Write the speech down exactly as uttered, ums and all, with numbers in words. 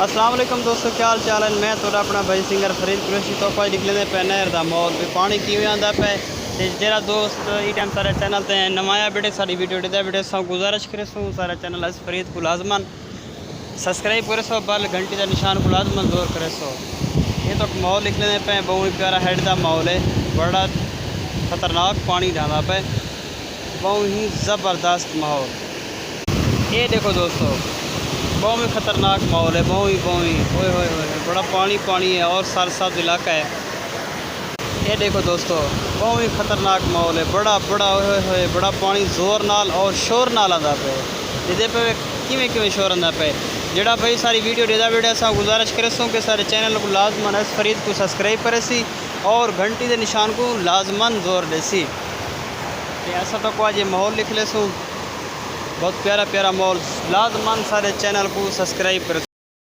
السلام علیکم دوستو، کیا حال چال ہے؟ میں تہاݙا اپݨا بھائی سنگر فرید قریشی۔ تہاکوں اڄ نکلے پئے نہر دا ماحول، بھی پاݨی کیویں آندا پئے۔ تے جیڑھا دوست ایں ٹائم سارے چینل تے نواں آیا بیٹھے، ساݙی ویڈیو ݙیہدا بیٹھے، ساں گزارش کریسوں سارے چینل اس فرید کوں لازماً سبسکرائب کریسو، بل گھنٹی دے نشان کوں لازماً زور کریسو۔ اے تہاکوں ماحول نکلے پئے، ٻہوں ہی پیارا ہیڈ دا ماحول ہے، بڑا خطرناک پاݨی ݙاندا پئے، ٻہوں ہی زبردست ماحول۔ اے ݙیکھو دوستو، ٻہوں ہی خطرناک ماحول ہے، ٻہوں ہی، ٻہوں ہی، اوئے ہوئے ہوئے ہوئے، بڑا پاݨی پاݨی ہے اور سرسبز علاقہ ہے۔ اے ݙیکھو دوستو، ٻہوں ہی خطرناک ماحول ہے، بڑا، بڑا، اوئے ہوئے ہوئے، بڑا پاݨی زور نال اور شور نال آندا پئے۔ ݙیہدے پئے کیویں کیویں شور آندا پئے۔ جیڑھا بھائی ساری ویڈیو ݙیہدا بیٹھے، اساں گزارش کریسوں کہ سارے چینل کوں لازماً اس فرید کوں سبسکرائب کریسی اور گھنٹی دے نشان کوں لازماً زور ݙیسی۔ تے اساں تہاکوں اڄ اے ماحول ݙکھلیسوں، بہت پیارا پیارا ماحول۔ لازماً سارے چینل کوں سبسکرائب کریسو۔